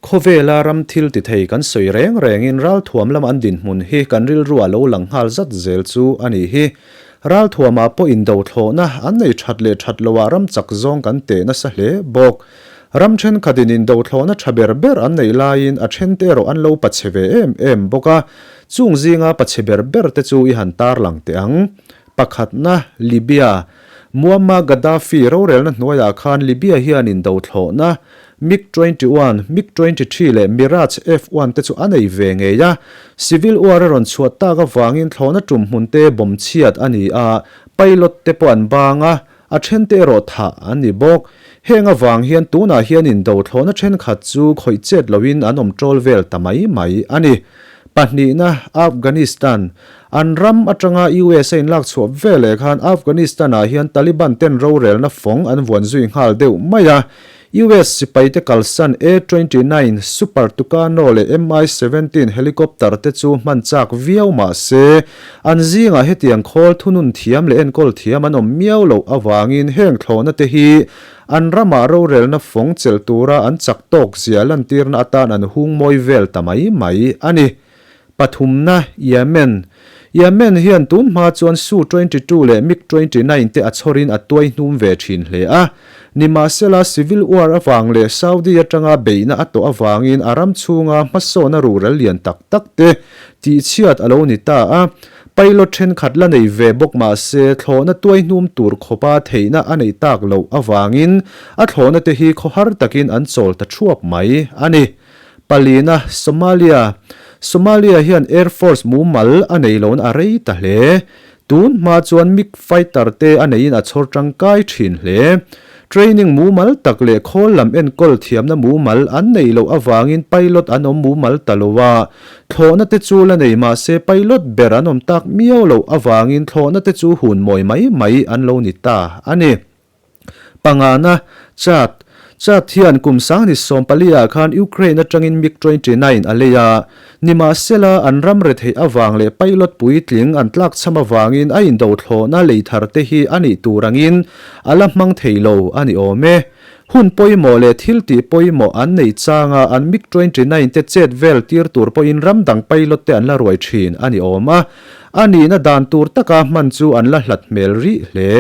Khawvela ram thil ti thei kan sawi reng rengin ralthuam lama an dinhmun hi kan rilru a lo lang nghal zat zel chu a nih hi. Ralthuamah pawh indo thlawhna an nei that leh that loah ram chak zawng kan teh nasa hle bawk. Ram thenkhatin indo thlawhna tha ber ber an neih laiin a thente erawh an lo pachhe ve em em bawk a, chung zinga pachhe ber ber te chu i han tarlang teh ang. Pakhatna, Libya. Muammar Gaddafi rorelna hnuaiah khan Libya hian indo thlawhna MiG 21, MiG 23 leh Mirage F-one te chu a nei ve ngei a. Civil war a rawn chhuah tak avangin thlawhna tum hmun te bomb chhiat a ni a, pilot te pawh an bang a, a then te erawh thah an ni bawk. Heng avang hian tunah hian indo thlawhna thenkhat chu khawih chet loin an awm tawl vel ta mai mai a ni. Pahnihna, Afghanistan. An ram atanga US a inlak chhuah veleh khan Afghanistan-ah hian Taliban ten rorelna fawng an vuan zui nghal deuh mai a. US sipaite kalsan A 29 Super Tucano leh Mi 17 helicopter te chu hman chak viau mah se, an zingah hetiang khawl thunun thiam leh enkawl thiam an awm miau loh avangin heng thlawhna te hi an ramah rorelna fawng chelh tura an chak tawk zia lantirna atan an hung mawi vel ta mai mai a ni. Pathumna, Yemen. Yemen hian tun hma chuan Su 22 leh MiG 29 te a chhawrin a tuai hnum ve thin hle a. Nimahsela, civil war avang leh Saudi atanga beihna a tawh avangin a ram chhunga hmasawna rural lian tak tak te tihchhiat a lo ni ta a. Pilot thenkhat la nei ve bawk mahse, thlawhna tuai hnum tur khawpa theihna a neih tak loh avangin a thlawhna te hi khawhar takin an chawl ta thuap mai a ni. Palina, Somalia, Somalia hian Air Force mumal a nei loin a rei ta hle. Tun hma chuan MiG fighter te a neiin a chhawr tangkai thin hle. Training mumal tak leh khawl lam enkawl thiamna mumal an neih loh avangin pilot an awm mumal ta lo a. Thlawhna te chu la nei mah se pilot ber an awm tak miau loh avangin thlawhna te chu hun mawi mai mai an lo ni ta a ni. Pangana, Chad, Chad hian kum sangni 14 ah khan Ukraine atangin MiG 29 a lei a. Nimahsela, an ram retheih avang leh pilot puitling an tlakchham avangin a indo thlawhna lei thar te hi a nih tur angin a la hmang thei lo a ni awm e. Hun pawimawh leh thil tih pawimawh an nei changa an MiG 29 te chet vel tir tur pawhin ram dang pilot te an la ruai thin a ni awm a. A nihna dan tur taka hman chu an la hlat hmel rih hle.